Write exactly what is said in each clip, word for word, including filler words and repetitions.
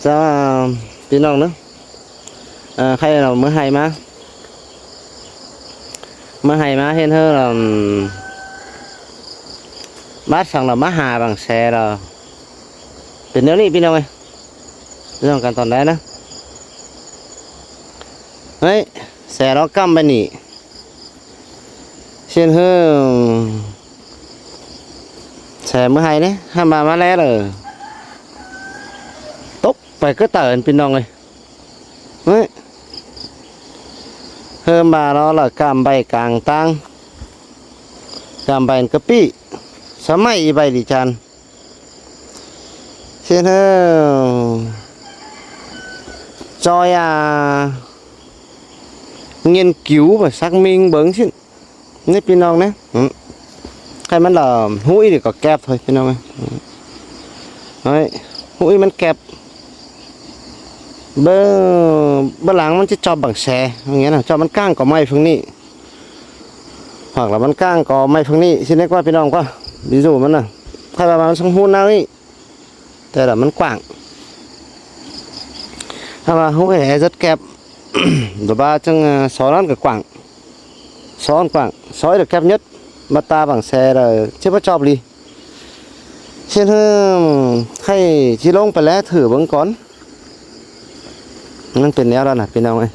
Sa, ơ, ꞌpi ꞌnọng ꞌnớ. Ơ, khay ꞌnớ ꞌmứa hay ꞌmá. ꞌMứa hay ꞌmá ꞌhến ꞌhớ ꞌnớ. Bát săng ꞌnớ ꞌmá ha bảng se ꞌnớ. Pên ꞌnéo ꞌnị ꞌpi ꞌnọng ơi. ꞌPi ꞌnọng căn tỏn đảy ꞌnớ. Đấy, se ꞌnớ ꞌcắm ꞌvạy ꞌnị. ꞌSịn ꞌhớ. Se ꞌmứa hay ꞌnớ, ꞌhăm ꞌmá ꞌmá ꞌlé ꞌnớ. Tốc pay ꞌcứ tảu ꞌpi ꞌnọng ơi. Đấy. ꞌHớ ꞌmá ꞌnớ ꞌlạ ꞌcắm ꞌvạy cang ꞌtáng. ꞌCắm ꞌvạy ꞌcọ ꞌpi. Sa ꞌmạy ꞌvạy đi chăn. ꞌSịn ꞌhớ. ꞌChoi a. Nghiên cứu và xác minh bớng ꞌsịn. ꞌNé ꞌpi ꞌnọng ꞌnớ. Ừ. Khay ꞌmắn ꞌlạ ꞌhụ ꞌnị ꞌcọ kép thôi ꞌpi ꞌnọng ơi. Ừ. Đấy, ꞌhụ ꞌnị ꞌmắn kép. Bơ, bơ lăng ꞌmắn ꞌchí ꞌchọ bảng se. Nghĩa là ꞌchọ ꞌmắn ꞌcáng ꞌcọ ꞌmạy phăng ꞌnị. Hoặc là ꞌmắn ꞌcáng ꞌcọ ꞌmạy phăng ꞌnị. ꞌSịn ꞌnớ ꞌquá ꞌpi ꞌnọng ꞌquá. Ví dụ ꞌmắn ꞌnớ. Khay ꞌva ꞌmắn săng ꞌhụ ꞌnáng ꞌnị. Té ꞌlạ ꞌmắn quảng. ꞌHăm ꞌmá ꞌhụ ꞌhế rất kép. Đa ꞌva chắng, ơ, so ꞌnán ꞌcọ quảng. So ꞌnán quảng. So ꞌnị ꞌlạ kép nhất. ꞌMá ta bảng se ꞌlạ ꞌchí ꞌmá ꞌchọ đi. ꞌSịn ꞌhớ khay ꞌchí ꞌlống pay ꞌlé thử bớng cón. ꞌMắn pên ꞌnéo ꞌlạ ꞌnớ ꞌpi ꞌnọng ơi.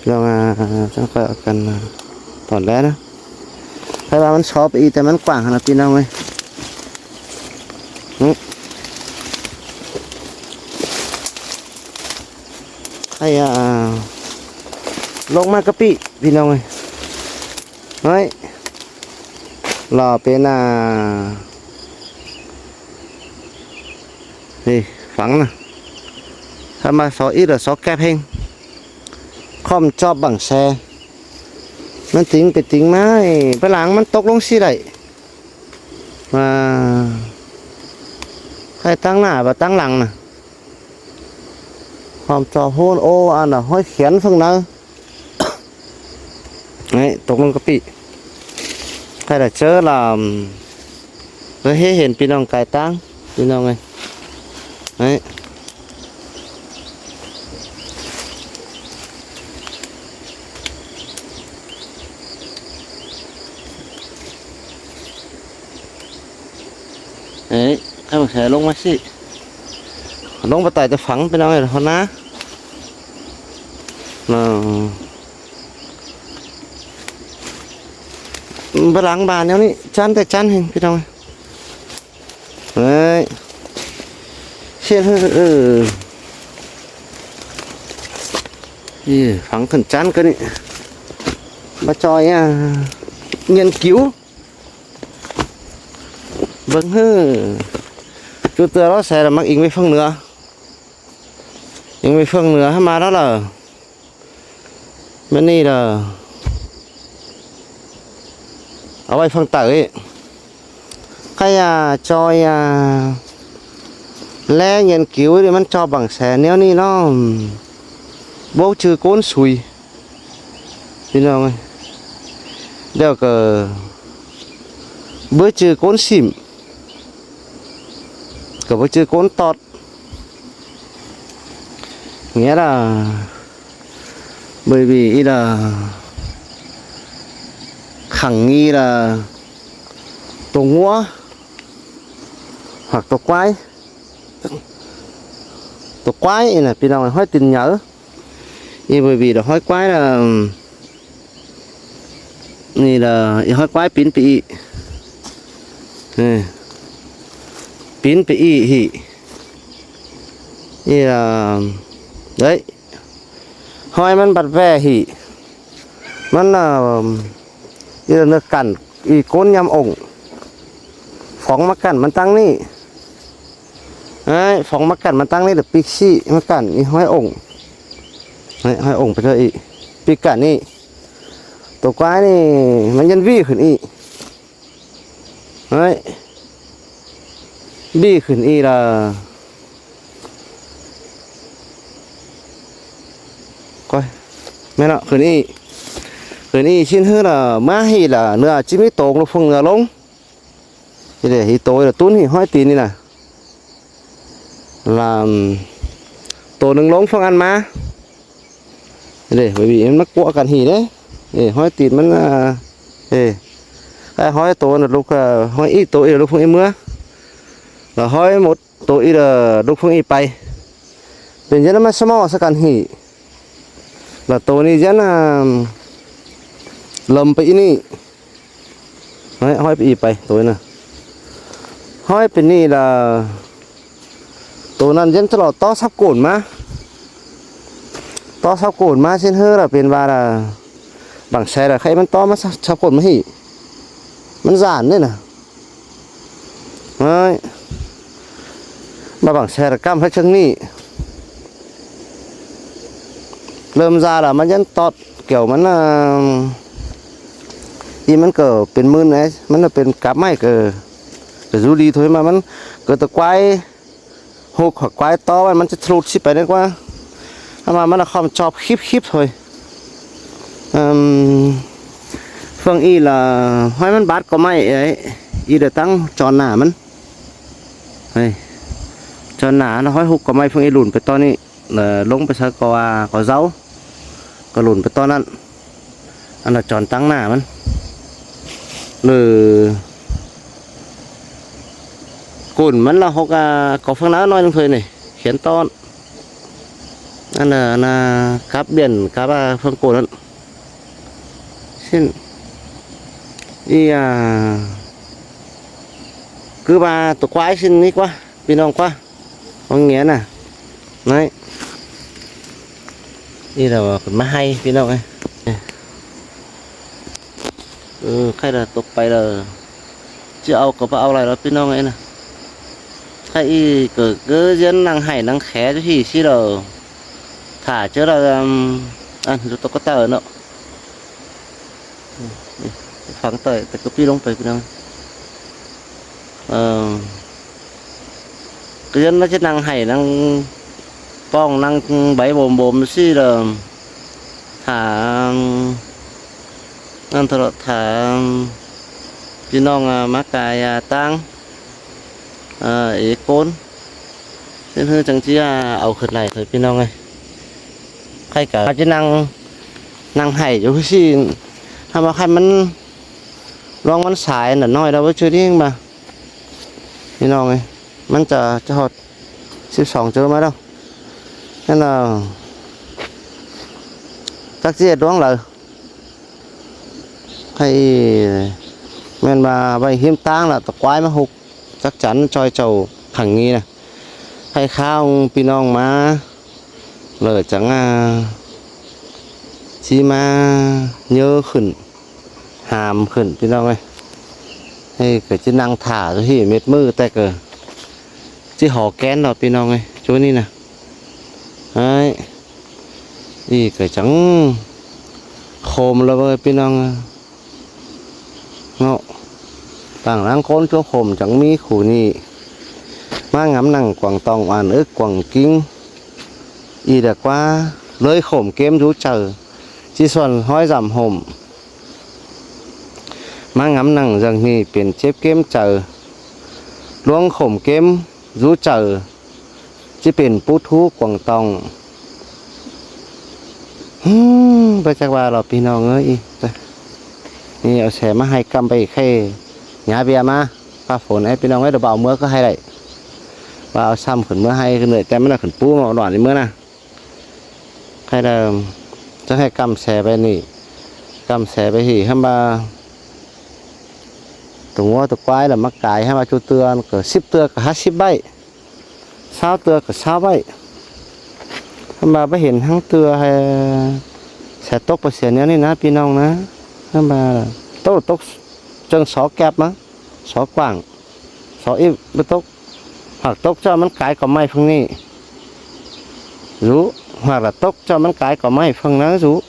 ꞌPi ꞌnọng, ơ, chắng ꞌcọ căn, ơ, tỏn ꞌlé ꞌnớ. Khay ꞌva ꞌmắn so ꞌnị té ꞌmắn quảng ꞌnớ ꞌpi ꞌnọng ơi. Ừ. Khay, ơ, ꞌlống ꞌmá ꞌcọ ꞌpi ꞌpi ꞌnọng ơi. Đấy. ꞌLạ pên a. Đi, phăng ꞌnớ. ꞌHăm ꞌmá so ꞌnị ꞌlạ so kép ꞌhêng. Khom ꞌchọ bảng se. ꞌMắn ꞌtếng pay ꞌtếng ꞌmá, bơ lăng ꞌmắn tốc ꞌlống ꞌsị đảy. Ơ. Khay ꞌtáng ꞌnạ ꞌva ꞌtáng lăng ꞌnớ. Khom ꞌchọ ꞌhôn ô ăn ꞌnớ ꞌhói khiến phăng ꞌnớ. Đấy, tốc ꞌlống ꞌcọ ꞌpi. Khay ꞌlạ ꞌchớ ꞌlạ, ơ, ꞌhế hên ꞌpi ꞌnọng cai ꞌtáng, ꞌpi ꞌnọng ơi. Đấy. Đấy, khay bảng se ꞌlống ꞌmá ꞌsị. ꞌLống ꞌva tải ꞌtẹ phăng ꞌpi ꞌnọng ơi, ꞌhôn ná. Nó. Bơ lăng ꞌva ꞌnéo ꞌnị, chăn ꞌtẹ chăn hên, ꞌpi ꞌnọng ơi. Đấy. ꞌSịn, ừ. Ê, phăng khửn chăn ꞌcọ ꞌnị. ꞌVa ꞌchoi a, nghiên cứu. Bớng ꞌhứ. ꞌChu ꞌtưa ꞌló se ꞌlạ ꞌmặc inh ꞌvạy phăng nưa. Inh ꞌvạy phăng nưa ꞌhăm ꞌmá ꞌló ꞌlạ. ꞌMắn ꞌnị ꞌlạ. Au ꞌvạy phăng tảu ꞌnị. Khay a, ꞌchoi a. ꞌLé nghiên cứu đi ꞌmắn ꞌchọ bảng se ꞌnéo ꞌnị ꞌnớ. Báu ꞌchư ꞌcốn sui. ꞌPi ꞌnọng ơi. Điêu ꞌcọ báu ꞌchư ꞌcốn sỉm. ꞌCọ báu ꞌchư ꞌcốn tót. Nghĩa là bởi vì ꞌnị ꞌlạ khẳng nghi là tô ngúa hoặc tô quái. Tô quái ꞌnị ꞌnớ ꞌpi ꞌnọng ơi, ꞌhói tin nhớ. ꞌNị bởi vì ꞌlạ ꞌhói quái ꞌlạ ꞌnị ꞌlạ ꞌi ꞌhói quái pín pí ꞌnị. Ê. Pín pí ꞌnị hỉ. ꞌNị ꞌlạ, đấy. ꞌHói ꞌmắn bát ꞌve hỉ. ꞌMắn ꞌlạ, ꞌnị ꞌlạ ꞌnớ căn ꞌnị ꞌcốn ꞌnhăm ống. Phóng ꞌmá căn ꞌmắn ꞌtáng ꞌnị. Đấy, phóng ꞌmá căn ꞌmắn ꞌtáng ꞌnị ꞌlạ pík ꞌsị ꞌmá căn ꞌnị ꞌhói ống. Đấy, ꞌhói ống pay ꞌnị. Pík căn ꞌnị. Tô quái ꞌnị ꞌmắn ꞌnhắng ꞌvị khửn ꞌnị. Đấy. ꞌVị khửn ꞌnị ꞌlạ. Coi. ꞌMen ꞌnớ, khửn ꞌnị. Khửn ꞌnị ꞌsịn ꞌhứ ꞌlạ ꞌmá hỉ ꞌlạ ꞌnưa ꞌchí ꞌmí tô ꞌlụk phung ꞌnưa ꞌlống. ꞌNị ꞌlạ hỉ tô ꞌlạ tún hỉ ꞌhói tin ꞌnị ꞌnớ. Lam Tô ꞌnưng ꞌlống ꞌphắng ăn ꞌmá. Đê, ꞌvạy ꞌviạk ꞌmắn ꞌmá ꞌquá căn hỉ đê. Ê, ꞌhói tin ꞌmắn, a, ê. Cái ꞌhói tô ꞌnặn ꞌlụk, a, ꞌhói ꞌí tô ꞌí ꞌlụk ꞌphắng ꞌí ꞌmứa. Lỏ ꞌhói mốt tô ꞌí lỏ ꞌlụk ꞌphắng ꞌí pay. Pên ꞌdán ꞌmá ꞌsớ ꞌmá ꞌsớ căn hỉ. Lỏ tô ꞌnị ꞌdán, a, lom pay ꞌí ꞌnị. ꞌHói, ꞌhói pay ꞌí pay tô ꞌnị ꞌnớ. ꞌHói pay ꞌnị lỏ tô ꞌnặn ꞌdán ꞌchọ lỏ tó sắp cổn ꞌmá. Tó sắp cổn ꞌmá ꞌsịn ꞌhứ lỏ pên ꞌva lỏ bảng se lỏ khay ꞌmắn tó ꞌmá sắp, sắp cổn ꞌmá hỉ. ꞌMắn dản ꞌnị ꞌnớ. ꞌHói. ꞌVa bảng se lỏ ꞌcắm ꞌhứ ꞌchương ꞌnị. Lom da lỏ ꞌmắn ꞌdán tót, kiểu ꞌmắn, a, ꞌí ꞌmắn ꞌcọ pên ꞌmưn ꞌnị, ꞌmắn lỏ pên cắp ꞌmạy ꞌcọ, ꞌcọ dú đi thôi ꞌmá ꞌmắn ꞌcọ tô ꞌquái ꞌhụ ꞌquái tó ꞌmắn, ꞌmắn ꞌchí ꞌlụt síp pay ꞌnị ꞌquá. Hák ꞌmá ꞌmắn lỏ khom chop khíp khíp thôi. Ưm, ꞌphắng ꞌí lỏ ꞌhói ꞌmắn bát ꞌcọ ꞌmạy ꞌnị, ꞌí lỏ ꞌtáng chon nả ꞌmắn. Ê, chon nả lỏ ꞌhói ꞌhụ ꞌcọ ꞌmạy ꞌphắng ꞌí ꞌlụn pay ꞌto ꞌnị. Lỏ ꞌlống pay sáư ꞌcọ, a, ꞌcọ dáu, ꞌcọ ꞌlụn pay ꞌto ꞌnặn. Ăn lỏ chon ꞌtáng nả ꞌmắn. Lỏ cổn ꞌmắn lỏ ꞌhụ, a, ꞌcọ ꞌphắng ꞌnặn ꞌnọi ꞌnưng thôi ꞌnị. Khiến ꞌto. Ăn lỏ, ăn lỏ cắp biển, cắp, a, ꞌphắng cổn ꞌnặn. ꞌSịn. ꞌI, a, ꞌcứ ꞌva tô ꞌquái ꞌsịn ꞌnị ꞌquá, ꞌpi ꞌnọng ꞌquá. Có nghĩa nả. ꞌNáy. ꞌI lỏ ꞌcọ ꞌmá ꞌhạy ꞌpi ꞌnọng ơi. Ư, khay lỏ tốc pay lỏ. ꞌChí au ꞌcọ báu au đảy lỏ ꞌpi ꞌnọng ơi ꞌnớ. Khay ꞌí ꞌcọ ꞌcứ ꞌdiến ꞌnăng hảy ꞌnăng khé ꞌchu hỉ ꞌsị lỏ. Thả ꞌchớ lỏ, ưm, ăn ꞌdụ tốc cá tao ꞌnớ. Phắng tơi, tơi ꞌcọ ꞌpi ꞌlống pay ꞌpi ꞌnọng. Ờ. ꞌCứ ꞌdiến ꞌnăng ꞌchí ꞌnăng hảy ꞌnăng ꞌpong ꞌnăng báy bôm bôm ꞌsị lỏ. Thả, ăn ꞌtọ lỏ thả ꞌpi ꞌnọng, a, ꞌmá cai, a, ꞌtáng, a, ế ꞌcốn. ꞌSịn ꞌhứ chắng ꞌchí, a, au khửn đảy thôi ꞌpi ꞌnọng ơi. Khay ꞌcọ ꞌchí ꞌnăng, ꞌnăng hảy ꞌchu ꞌsị. Hák ꞌmá khay ꞌmắn ꞌluống ꞌmắn sai ꞌnặn ꞌnọi đaư báu ꞌchư ꞌnị ꞌva. ꞌPi ꞌnọng ơi, ꞌmắn ꞌchọ, ꞌchọ ꞌhọt síp song ꞌchớ ꞌmá đaư. ꞌNặn lỏ chắc ꞌchí ꞌluống đaư. Khay ꞌmen ꞌva ꞌvạy ꞌhiến ꞌtáng lỏ tô ꞌquái ꞌmá ꞌhụ. Chắc chắn ꞌchoi chảu khẳng nghi ꞌnớ. Khay kháo ꞌpi ꞌnọng ꞌmá. Lỏ chắng, a, ꞌchí ꞌmá ꞌnhớ khửn. Ham khửn ꞌpi ꞌnọng ơi. Ê, ꞌcọ ꞌchí ꞌnăng thả ꞌchu hỉ mết ꞌmự ꞌtẹ ꞌcọ ꞌchí hó kén lỏ ꞌpi ꞌnọng ơi. ꞌChu ꞌnị ꞌnớ. Đấy. ꞌI ꞌcọ chắng khôm lỏ ꞌpi ꞌnọng ơi. ꞌNọ. Tẳng ꞌnáng ꞌcốn ꞌchu khôm chắng ꞌmí khủ ꞌnị. ꞌMá ngắm ꞌnăng quảng tòng oan ước quảng kính. ꞌI đa ꞌquá. Lới khôm kêm dú chaư. ꞌChí suôn ꞌhói dăm hôm. ꞌMá ngắm ꞌnăng dăng ꞌnị pên chếp kêm chaư. ꞌLuống khôm kêm dú chaư. ꞌChí pên pú thú quảng tòng. Ưm, báu chắc ꞌva lỏ ꞌpi ꞌnọng ơi ꞌi. ꞌNị au se ꞌmá ꞌhạy ꞌcắm pay khay. Nhá ꞌviạk ꞌmá. ꞌPá phôn ơi ꞌpi ꞌnọng ơi, đảy báu ꞌmứa ꞌcọ ꞌhạy đảy. ꞌVa au săm khửn ꞌmứa ꞌhạy khửn ꞌnọi, ꞌtẹ ꞌmắn lỏ khửn pú ꞌmá đón ꞌnị ꞌmứa ꞌnớ. Khay lỏ, chắng ꞌhạy ꞌcắm se pay ꞌnị. ꞌCắm se pay hỉ hám ꞌva tô ꞌngúa tô ꞌquái lỏ ꞌmá cai hám ꞌva ꞌchu tưa ꞌcọ síp tưa ꞌcọ hák síp ꞌvạy. Sáo tưa ꞌcọ sáo ꞌvạy. Hám ꞌva báu hên ꞌhăng tưa ꞌhứ, se tốc pay sia ꞌnéo ꞌnị ꞌnớ ꞌpi ꞌnọng ꞌnớ. Hám ꞌva tốc tốc ꞌchương só kép ꞌmá, só quảng, só íp báu tốc. Hoặc tốc ꞌchọ ꞌmắn cai ꞌcọ ꞌmạy ꞌphắng ꞌnị. Dú, hoặc lỏ tốc ꞌchọ ꞌmắn cai ꞌcọ ꞌmạy ꞌphắng ꞌnớ dú.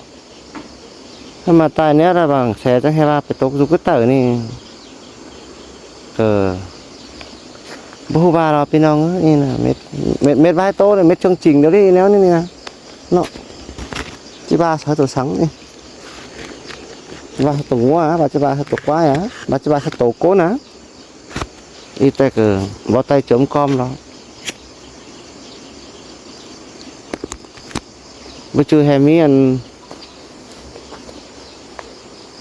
Hám ꞌva tai ꞌnéo lỏ bảng se chắng ꞌhứ ꞌva pay tốc dú ꞌcứ tảu ꞌnị. Ơ. Báu ꞌhụ ꞌva lỏ ꞌpi ꞌnọng ơi, ꞌnị ꞌnớ, mết, mết, mết ꞌvạy tô ꞌnị, mết ꞌchương ching điêu đi, ꞌnéo ꞌnị ꞌnị ꞌnớ. ꞌNọ. ꞌChí ꞌva sáư tô săng ꞌnị. ꞌVa sáư tô ꞌngúa, ꞌva ꞌchí ꞌva sáư tô ꞌquái a, ꞌva ꞌchí ꞌva sáư tô ꞌcốn a. ꞌI ꞌtẹ ꞌcọ báu tai chốm ꞌcóm lỏ. ꞌMí ꞌchu ꞌhế ꞌmí ăn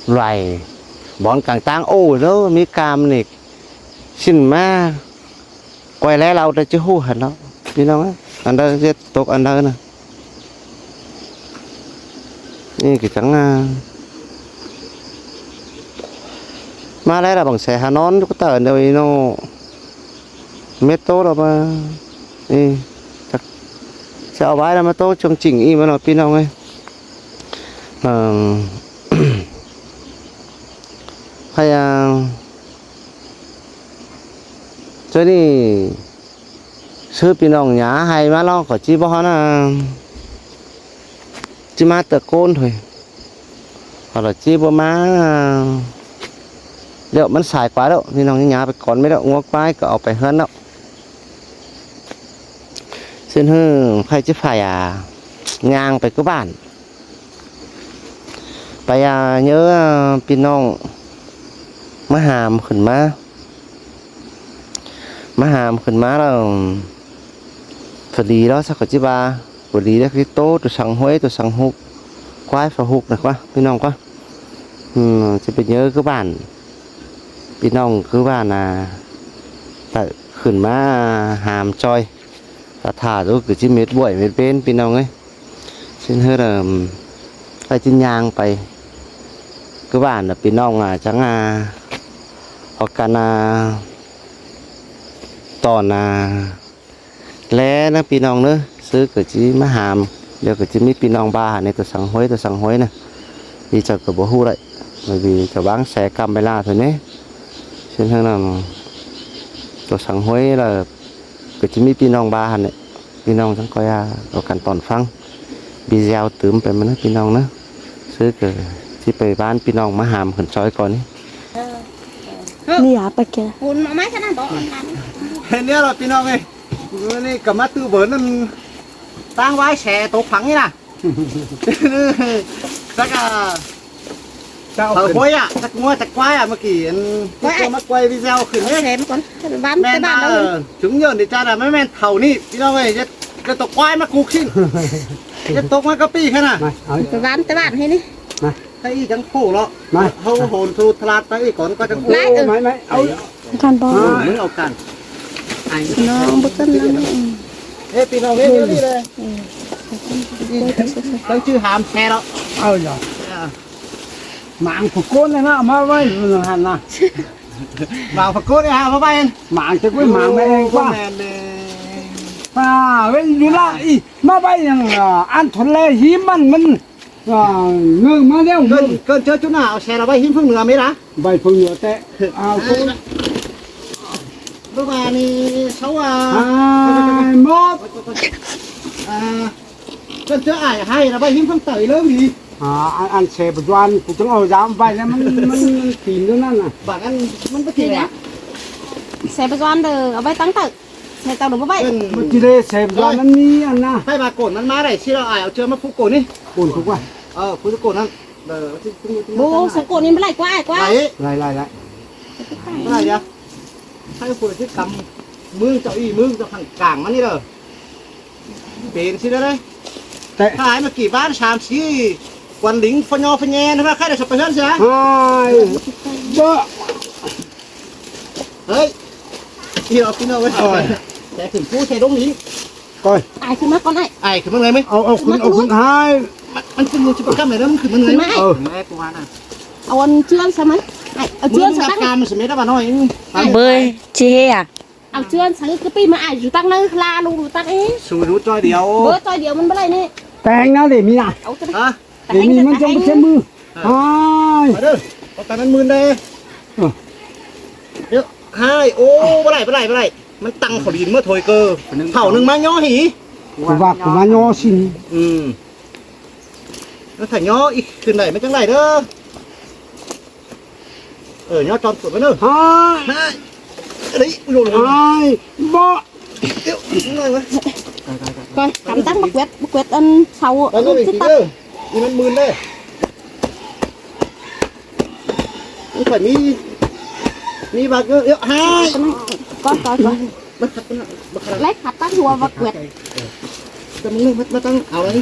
lay bón cang ꞌtáng ổ ꞌnớ, ꞌmí cam ꞌnị. ꞌSịn ꞌmá quay ꞌlé ꞌlẹo ta ꞌchí ꞌhụ hẳn ꞌnớ. ꞌPi ꞌnọng ꞌá, ăn đaư ꞌdệt tốc ăn đaư ꞌnớ. ꞌNị ꞌcọ chắng, a, ꞌmá ꞌlé ꞌlạ bảng se ha ꞌnón ꞌchu cá tả điêu ꞌnị ꞌnớ. Mết ꞌtố ꞌlạ ꞌva. ꞌNị, chắc sẽ au bái ꞌlạ ꞌmá ꞌtố ꞌchương chỉnh ꞌnị ꞌmá ꞌnớ ꞌpi ꞌnọng ơi. Ờ, ꞌhại, a, ꞌchớ ꞌnị ꞌsứ ꞌpi ꞌnọng nhả ꞌhại ꞌmá ꞌló ꞌcọ ꞌchí báu ꞌhọt ꞌnớ. ꞌChí ꞌmá ꞌtưa ꞌcốn thôi. Hảư ꞌlạ ꞌchí báu ꞌmá. Điêu ꞌmắn sai ꞌquá ꞌlẹo, ꞌpi ꞌnọng nhả pay cón ꞌmá ꞌlẹo, ꞌngúa ꞌquái ꞌcọ au pay ꞌhướn ꞌlẹo. ꞌSịn ꞌhứ ꞌkhạy ꞌchí phải, a, ꞌnhang pay cá bản. Pay, a, ꞌnhớ, a, ꞌpi ꞌnọng ꞌmá ham khửn ꞌmá. ꞌMá ham khửn ꞌmá ꞌlẹo, phủ đi ꞌló ꞌsắc ꞌcọ ꞌchí ba, phủ đi ꞌlẹo ꞌchí ꞌtố tô săng ꞌhuối, tô săng ꞌhụ, ꞌquái phủ ꞌhụ ꞌnớ ꞌquá, ꞌpi ꞌnọng ꞌquá. Ừm, ꞌchí pay ꞌnhớ cá bản, ꞌpi ꞌnọng cá bản, a, tảy khửn ꞌmá ham ꞌchoi. Ta thả dú ꞌcọ ꞌchí mết bưởi mết bến, ꞌpi ꞌnọng ơi. ꞌSịn ꞌhứ ꞌlạ, ꞌkhạy ꞌchí ꞌnhang pay cá bản ꞌnớ ꞌpi ꞌnọng, a, chắng, a, au căn, a, tỏn, a, ꞌlé ꞌnớ ꞌpi ꞌnọng ꞌnớ, ꞌsứ ꞌcọ ꞌchí ꞌmá ham, điêu ꞌcọ ꞌchí ꞌmí ꞌpi ꞌnọng ba hả ꞌnị tô săng ꞌhuối, tô săng ꞌhuối ꞌnớ. Đi chảu ꞌcọ báu ꞌhụ đảy, ꞌmự đi chảu ꞌváng se căm pay ꞌlạ thôi ꞌnớ. ꞌSịn ꞌhứ ꞌnặn, tô săng ꞌhuối ꞌlạ ꞌcọ ꞌchí ꞌmí ꞌpi ꞌnọng ba hả ꞌnị. ꞌPi ꞌnọng chắng ꞌcoi, a, au căn tỏn ꞌphắng. Video tứm pay ꞌmá ꞌnớ ꞌpi ꞌnọng ꞌnớ. ꞌSứ ꞌcọ ꞌchí pay ꞌván ꞌpi ꞌnọng ꞌmá ham khửn ꞌchoi cón ꞌnị. ꞌNị hả, pay kia. Hên ꞌnị ꞌlạ ꞌpi ꞌnọng ơi. ꞌNị ꞌcọ ꞌmá tư vấn ꞌnặn ꞌtáng ꞌvái se tô ꞌphắng ꞌnị ꞌnạ. Chắc, a, Thảo Quế à, chắc mua chắc quái à, ꞌmự ꞌkị, ăn, Quái. Tôi mắc quay video khửn hết. Xem con, bán Mẹn cái bàn mà, đâu. Chứng nhận đi cha là mấy mẹn thảo nị, ꞌpi ꞌnọng ơi, chết, chết tộc quái mắc cục xin. Chết tộc mắc cà pi thế nè. Này, ở. Cái bán cái bàn thế đi. Này. Thấy ý chẳng khổ lắm. Này. Hâu hồn thu thlat thấy ý còn có chẳng khổ. Này, ừ. Mày, mày, ở. Căn bò. Ờ, mới ở căn. Nó bớt cân lắm. Ê, pi ꞌnọng ơi, đi đây. Ừ. Đang chứ hàm xe đó. Ờ, dạ. Dạ. Mảng phủ ꞌcốn ꞌnị ꞌnạ, ꞌmá ꞌvạy hẳn ꞌnạ. Mảng phủ ꞌcốn ꞌnị hả, ꞌmá ꞌvạy. Mảng chắc ꞌquí mảng mẹ ꞌnị ꞌquá. Ôi, mẹ ꞌnị. À, ꞌvạy dú ꞌnạ, ꞌi, ꞌmá ꞌvạy ꞌnhắng, à, ăn thuần lẻ hím ꞌmắn, ꞌmắn, à, ngưng ꞌmá ꞌlẹo. Cơn, cơn ꞌchớ ꞌchu ꞌnạ, au xe là ꞌvạy hím phung nưa mết hả? ꞌVạy phung nưa ꞌtẹ. À, ꞌcốn. Báu ꞌva ꞌnị, sáu à. À, mốt. À. Cơn ꞌchớ ải ꞌhại là ꞌvạy hím phung tảy ꞌlới đi. À, ăn, ăn xe bơ doan, ꞌcú chắng au dám ꞌvạy ꞌnị, ꞌmắn, ꞌmắn, ꞌmắn phim ꞌnớ ꞌnặn ꞌnạ. Bảng ăn, ꞌmắn báu ꞌchí ꞌnị. Xe bơ doan đơ, au ꞌvạy ꞌtáng tảy. Xe tàu đơ báu ꞌvạy. Cơn ꞌmắn ꞌchí đê, xe bơ doan ꞌmắn ꞌmí ăn ꞌnạ. Hay ꞌva ꞌcốn ꞌmắn ꞌmá đảy ꞌchí ꞌlẹo ải, au ꞌchưa ꞌmá phú ꞌcốn ꞌnị. ꞌCốn phú ꞌquá. Ờ, phú ꞌcốn ꞌnặn. Đơ, ꞌchí phú ꞌcốn ꞌnặn. Bố, xe ꞌcốn ꞌnị báu đảy ꞌquá, ải ꞌquá. Đảy. Đảy, đảy, đảy. Báu đảy à. Hay phủ ꞌchí cắm mưng chảu ꞌi, mưng chảu phẳng cảng ꞌmắn ꞌnị đơ. Pên ꞌchí đơ đảy. Tệ. Thái ꞌmự ꞌkị ꞌván sam sí. Quản lính phó nho phó nhen, ꞌmá khai đảy sắp pay ꞌhướn sia. Hai. Bơ. Ơi. Đi rồi, pi ꞌnọng ơi. Rồi. Xe khửn phú, xe đống lính. Coi. Ải khửn ꞌmá con ải. Ải khửn ꞌmá người mới. Au, au khửn, au khửn hai. ꞌMắn, ꞌmắn khửn một chục căm này đó, ꞌmắn khửn ꞌmá người mới. Khửn ꞌmá ải. Ờ. Khửn ꞌmá ải. Au ăn ꞌchưa sắp ꞌmá. Ải, au ꞌchưa sắp ꞌtáng. Mưng cam nó sắp mết đá bà nói. Bơi, ꞌchí ꞌhế à? Au ꞌchưa sắp ꞌcọ pi ꞌmá ải dú ꞌtáng ꞌnớ, la lu dú ꞌtáng ꞌnị. Sui dú ꞌchoi điêu. Bơ ꞌchoi điêu ꞌmắn báu đảy ꞌnị. Teng ꞌnớ để mi à? Au ꞌchưa. Hả? Để mi ꞌmắn chăm ꞌchưa mưng. Hai. Ở đây, có cái ꞌmắn mưng đây. Ờ. Điêu. Hai, ô, báu đảy, báu đảy, báu đảy. ꞌMắn tăng khỏi đi ꞌmá thôi cơ. Thảo ꞌnưng ꞌmá nho hỉ. Cú ꞌva cú ꞌmá nho xin. Ừ. Nó thả nho, ꞌi, khửn đảy ꞌmá chắng đảy đơ. Ờ, nho tròn cuộn ꞌmắn đơ. Hai. Hai. Đấy, ui dồi ôi. Hai. Bơ. Điêu, ꞌmắn ꞌnọi ꞌmá. Coi, cắm ꞌtáng báu ꞌquét, báu ꞌquét ăn sau. Coi nó bị phí đơ. ꞌI ꞌmắn mưng đây. Không phải mi, mi bạc ꞌnớ, điêu, hai. Coi, coi, coi. Bác khắt ꞌnạ, bác khắt ꞌnạ. Lét khắt ꞌtáng hua báu ꞌquét. Cho mưng ꞌnị, bác, bác ꞌtáng áo đấy.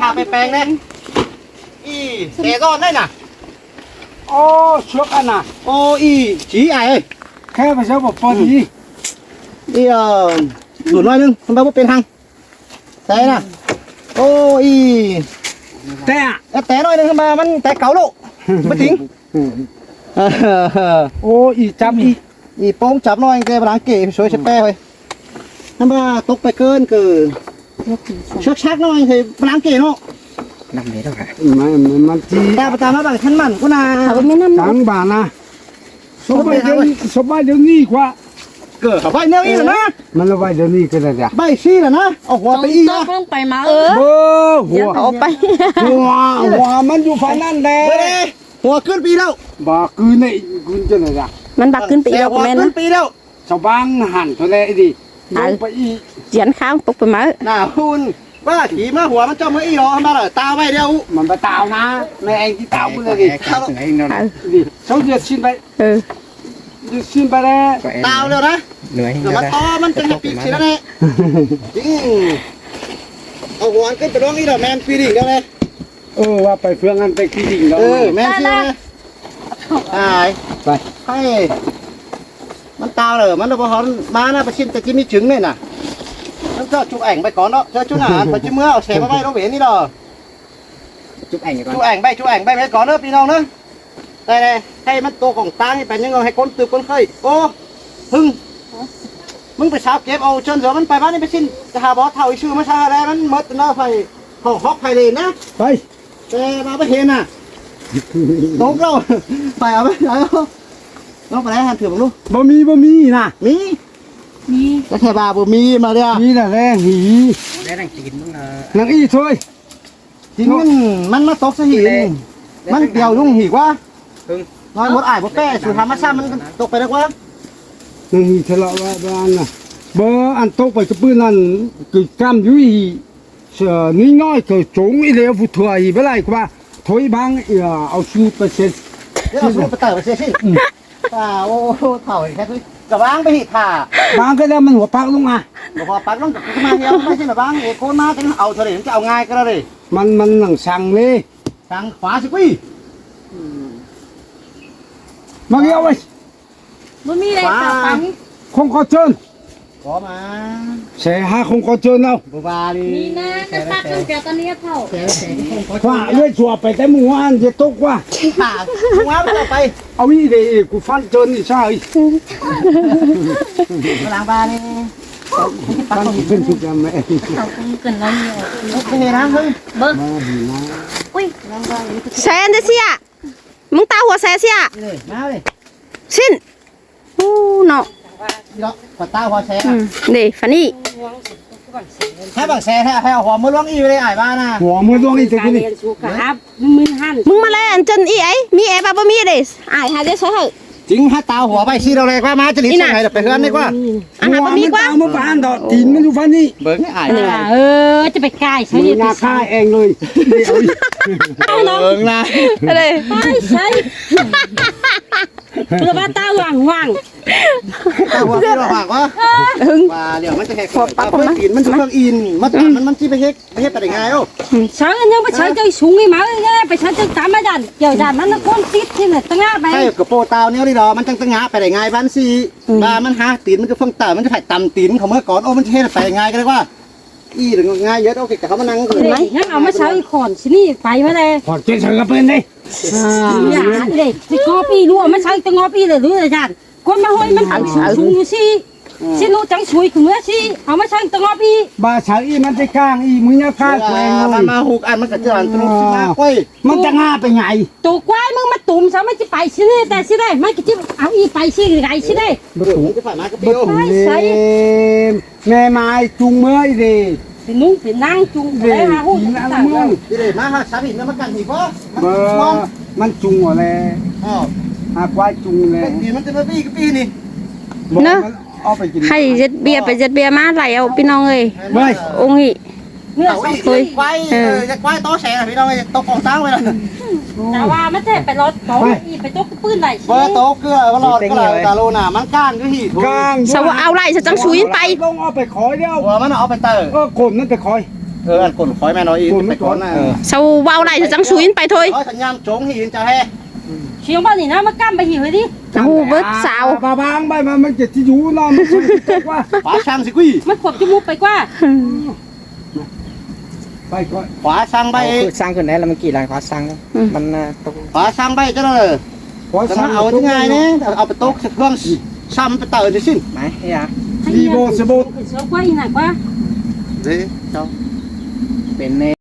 hả, pay peng đé. Ê, té ron đé nả. Ô, chuốc ăn à. Ô, ê, či ai ơi. Khe phải sao bảo phần gì? Ê, ờ, rủn ꞌnọi ꞌnưng, hăn ꞌva báu pên hăng. Té nả. Ô, ê. Té à? Ê, té ꞌnọi ꞌnưng, hăn ꞌva ꞌmắn té cáu ꞌlụk. Báu tính. Ô, ê, chăm ê. Ê, ꞌpứng chăm ꞌnọi, kẻ ꞌva đáng kể, sôi sếp pe thôi. Hăn ꞌva tốc pay ꞌcơn ꞌcọ. Sớc sác ꞌnọi, kẻ ꞌva đáng kể ꞌnớ. Năm đấy đâu hả? Mà, mà, mà chi. Ta, ta ꞌmá ꞌvạy khăn mẳn ꞌcọ nả. Hả, báu ꞌmí năm. Táng bà nả. Sốp ꞌvạy điêu, sốp ꞌvạy điêu ꞌnị ꞌquá. ꞌCọ hả, ꞌvạy ꞌnéo ꞌnị lỏ nả. Mắn ꞌva ꞌvạy điêu ꞌnị ꞌcọ đảy đa. ꞌVạy ꞌsị lỏ nả. Au hua pay ꞌnị nả. Tốc ꞌlống pay ꞌmá. Ơ. Bơ, hua. Au pay. Hua, hua mắn dú phán ꞌnặn đé. Bơ đé. Hua ꞌcứn ꞌpi ꞌlẹo. Báu ꞌcứn ꞌnị, ꞌcứn ꞌchớ đảy đa. Mắn báu ꞌcứn ꞌpi ꞌlẹo, hua ꞌcứn ꞌpi ꞌlẹo. Sau bang hẳn thôi lé đi. Au. Lông pay ꞌnị. Chiên kháng tốc pay ꞌmá. Nả ꞌhụn. ꞌVa, kỉ ꞌmá hua mắn ꞌchọ ꞌmá ꞌnị lỏ, hăn ꞌva lỏ, tao ꞌvạy điêu. Mắn báu tao nả. Mẹ anh ꞌchí tao ꞌcứ đảy đi. Au. Đi, sau ꞌdệt ꞌsịn pay. Ơ. ꞌDệt ꞌsịn pay đé. Tao ꞌlẹo nả. Nả mắn ꞌto mắn chắng hảư pít ꞌsịn đé. Au hua ꞌcứn pay ꞌlống ꞌnị lỏ, ꞌmen pí đinh đéo đé. Ơ, ꞌva pay ꞌphướng ăn pay kí đinh đéo. Ơ, ꞌmen ꞌsịn đé. Ai. Pay. Hay. Mắn tao lỏ, mắn lỏ báu hón ꞌmá nả, pay ꞌsịn ta ꞌchí ꞌmí chứng ꞌnị nả. Mắn ꞌchọ chụp ảnh pay cón ꞌnớ, ꞌchọ ꞌchọ nả, pay ꞌchí ꞌmứa au xe ꞌmá ꞌvạy ꞌlống bến ꞌnị lỏ. Chụp ảnh pay, chụp ảnh pay, pay cón ꞌnớ, ꞌpi ꞌnọng ꞌnớ. Đảy đảy, hảư mắn tô khong ꞌtáng ꞌnị pay ꞌnưng, hảư ꞌcốn ꞌtứ ꞌcốn ꞌkhới. Ô, ꞌHưng. ꞌMứng pay sao kếp au ꞌchơn dưa mắn pay ꞌván ꞌnị pay ꞌsịn. Chả hả bók thảu ꞌsứ ꞌmá sao đé, mắn mớt ꞌnớ pay. Khong hốc pay ꞌlế nả. Pay. Té ꞌva báu hên nả. Tốc ꞌlẹo. Pay au pay, pay au. ꞌLống pay đé hăn thử báu ꞌlụk. Báu ꞌmí, báu ꞌmí nả. ꞌMí. ꞌMí. Ké khe ꞌva báu ꞌmí ꞌmá đé. ꞌMí nả đé, ꞌmí. Đé đang kin ꞌmắn, ơ. Đang ꞌnị thôi. Chính mắn, mắn ꞌmá tốc ꞌsớ hỉ. Mắn điêu ꞌlung hỉ ꞌquá. ꞌNọi mốt ải báu ꞌpẹ, sụt hảư ꞌmá ꞌsá mắn tốc pay đé ꞌquá. Năng hỉ ꞌchớ lỏ ꞌva, ꞌva ăn nả. Bơ ăn tốc pay ꞌcọ ꞌpứng ăn, ꞌcọ ꞌchăm dú hỉ. Sơ, ꞌnị ꞌnọi ꞌcọ chống ꞌnị ꞌlẹo phủ thua hỉ báu đảy ꞌquá. Thôi bang, ơ, au su pay ꞌsịn. Đéo au su pay tải pay ꞌsịn. Ừ. À, ô, ô, thảu hỉ khé thôi. ꞌCọ bang pay hỉ thả. Bang ꞌcọ đéo mắn hua pák ꞌlống à. Hua pák ꞌlống ꞌcọ ꞌmá hiêm pay ꞌsịn lỏ bang, ê, ꞌcốn ꞌmá chắng au thôi đảy, chắng au ꞌngai ꞌcọ đảy. Mắn, mắn nẳng săng ꞌlế. Săng khóa ꞌsứ ꞌquí. Mă ꞌnị ꞌvạy. Báu ꞌmí đảy. Khóa. Khong ꞌcọ ꞌchơn. Có mà. Xe hả khong ꞌcọ ꞌchơn ꞌnớ. Báu ꞌva đi. ꞌMí nả, xe, nó pák xe. Khong ꞌcọ ꞌchơn ꞌnị thảu. Xe, xe, khong ꞌcọ ꞌchơn. Khóa, ꞌlới sua pay té ꞌmưa ăn ꞌdệt tốc ꞌquá. Hả, ꞌmưa ăn pay. Au ꞌnị đảy, ê, ꞌcọ phăn ꞌchơn ꞌnị sai. Báu lăng ꞌva đi. Phăn ꞌchơn sụt ra mẹ. Thảu ꞌcọ ꞌcứn ꞌnọi ꞌnị. Cái này đáng hơn. Bơ. Ui. Xe ăn đé ꞌsịn à? ꞌMứng tao hua xe ꞌsịn à? Đi, mau đi. ꞌSịn. Ú, ꞌnọ. Đi đó, có tao hua xe à? Ừ, đảy, phăn ꞌnị. Hái bảng xe, hái, hái hua ꞌmưa ꞌluống ꞌnị ꞌvới ꞌlế ải ꞌva ꞌna. Hua ꞌmưa ꞌluống ꞌnị ꞌchớ ꞌnị. ꞌMứng ꞌmắn ꞌhăn. ꞌMứng ꞌmá ꞌlé ăn chân ꞌnị ꞌáy, ꞌmí é ꞌva báu ꞌmí đê. Ải hả ꞌdế sa hảư. Chính hả tao hua ꞌvạy ꞌsị đau ꞌlẹ ꞌquá ꞌmá ꞌchớ ꞌnị ꞌsịn hả, ꞌlẹo pay ꞌhướn ꞌnị ꞌquá. Ăn hả báu ꞌmí ꞌquá. Hua ꞌmắn tao ꞌmưa ꞌpá ăn đọ, tin ꞌmắn dú ꞌphắn ꞌnị. Bớng ải. Ăn hả, ơ, ꞌchớ pay cai sa ꞌnị. Mưa ꞌnhá ꞌkhái eng ꞌlới. Bớng ꞌna. Ải sa. Báu ꞌva tao hoang hoang. Tao hua ꞌmắn hoang ꞌquá. Ưng. ꞌVa ꞌlẹo ꞌmắn ꞌchí ꞌhẹk. Hua ꞌpặp ꞌmắn. Tin ꞌmắn ꞌchí ꞌphắng in, ꞌmắn, ꞌmắn, ꞌmắn ꞌchí pay ꞌhẹk, pay ꞌhẹk pay đảy ꞌngai ꞌo. Sau ꞌnhắng pay sau ꞌchớ sung ꞌnị ꞌmá, ꞌnhá pay sau ꞌchớ tắm ꞌmá dản, ꞌchớ dản ꞌmắn ꞌcốn tít ꞌchí ꞌnị, tơng ꞌngá pay. Hả, ꞌcọ ꞌpộ tao ꞌnéo ꞌnị đo, ꞌmắn chắng tơng ꞌngá pay đảy ꞌngai ꞌvắn ꞌsị. ꞌVa ꞌmắn hák tin ꞌmắn ꞌchí ꞌphắng tao, ꞌmắn ꞌchí pay tắm tin ꞌcọ ꞌmưa cón ꞌo, ꞌmắn ꞌchí ꞌhẹk pay đảy ꞌngai ꞌcọ ꞌlẹ ꞌquá. ꞌI đảy ꞌngai ꞌnhá, ꞌo kì ꞌcọ ꞌmá ꞌnăng ꞌcọ. ꞌNhắng au ꞌmá sau khỏi ꞌsịn ꞌnị pay ꞌmá đe. Khỏi ꞌchớ sau ꞌcọ ꞌpứng ꞌnị. Hả, ꞌnị, ꞌchí ꞌcọ ꞌpi ꞌlụa ꞌmá sau tơng ꞌngó ꞌpi ꞌlẹ ꞌlụa dản. ꞌCốn ꞌmá ꞌhới ꞌmắn ꞌcọ sung sung ꞌnụ ꞌsị. ꞌSịn ꞌnụ chắng sung ꞌcọ ꞌmưa ꞌsị. Au ꞌmá sau tơng ꞌngó ꞌpi. ꞌVa sau ꞌnị ꞌmắn ꞌchí ꞌcang ꞌnị, ꞌmưa ꞌnhá ꞌkhái ꞌquá ꞌnị. ꞌMắn ꞌmá ꞌhụ ăn ꞌmắn ꞌcọ ꞌchí ăn tơng ꞌngáp ꞌquá. ꞌMắn tơng ꞌngá pay ꞌngai. Tô ꞌquái ꞌmưa ꞌmá tủm sau ꞌmắn ꞌchí pay ꞌsịn ꞌnị, ta ꞌsịn đảy, ꞌmắn ꞌcọ ꞌchí au ꞌnị pay ꞌsịn ꞌnị, ꞌsịn đảy. Báu tủm. Báu tủm. Ải sa. ꞌMẹ mai chung ꞌmưa ꞌnị. Pay ꞌnung pay ꞌnăng chung ꞌnị, ꞌlẹ hả ꞌhụ. Ăn ꞌmưa. ꞌNị đảy ꞌmá hả, sau ꞌnị ꞌmá ꞌcắn ꞌnị ꞌquá. Bơ, ꞌmắn chung ꞌnị ꞌlẹ. Ơ. Hả, ꞌquá chung ꞌlẹ. Pay ꞌnị ꞌmắn ꞌchí ꞌmá ꞌpi ꞌcọ ꞌpi ꞌnị. Bơ, ꞌnớ. ꞌMắn au pay kin. Hả, ꞌdệt ꞌviạk pay ꞌdệt ꞌviạk ꞌmá đảy au ꞌpi ꞌnọng ơi. Bơ. Ông ꞌnị. Ôi. Ơ, ꞌquái, ơ, ꞌquái tó xe ꞌnị ꞌpi ꞌnọng ơi, tó cong ꞌtáng ꞌvới ꞌnớ. Chả ꞌva ꞌmá ꞌchí pay lọt tó, ꞌnị pay tó ꞌcứ ꞌpưn đảy. Bơ, tó ꞌcứ, bơ, lọt ꞌcứ đảy, đa ꞌlô ꞌnạ, ꞌmắn ꞌcang ꞌcứ ꞌhị thôi. ꞌCáng. Sau au đảy sau chắng sung ꞌnhắng pay. Bơ, au pay khỏi ꞌlẹo. Bơ, ꞌmắn au pay tao. Ơ, ꞌcốn ꞌmắn pay khỏi. Ơ, ăn ꞌcốn khỏi ꞌmá ꞌnọi, ꞌcốn ꞌmắn pay khỏi ꞌnạ. Ơ. Sau au đảy sau chắng sung ꞌnhắng pay thôi. Ơ, sau ꞌnham chống ꞌhị chả ꞌhê. Siêng ꞌva ꞌnị ꞌnớ, ꞌmá ꞌcắm pay ꞌhị ꞌhới đi. Au bớt sau. Ba bang ꞌvạy ꞌmá ꞌmắn ꞌchí ꞌchí dú ꞌnọ, ꞌmắn ꞌchí ꞌchí ꞌquá. Khóa sang ꞌsị ꞌquí. ꞌMắn khuốp ꞌchu ꞌmú pay ꞌquá. Pay khỏi. Khóa sang ꞌvạy. Au, khóa sang khửn ꞌnị ꞌlẹo ꞌmắn kỉ lai khóa sang. Ừ. ꞌMắn, ơ, tốc. Khóa sang ꞌvạy ꞌchớ ꞌnớ. Khóa sang au ꞌchớ ꞌngai ꞌnị, au pay tốc ꞌsịn ꞌhướn săm pay tao ꞌnị ꞌsịn. Mai, ê à. Đi bộ, xe bộ. Sửa ꞌquá ꞌnị ꞌnạ ꞌquá. Dễ, cháu. Pên ꞌnị.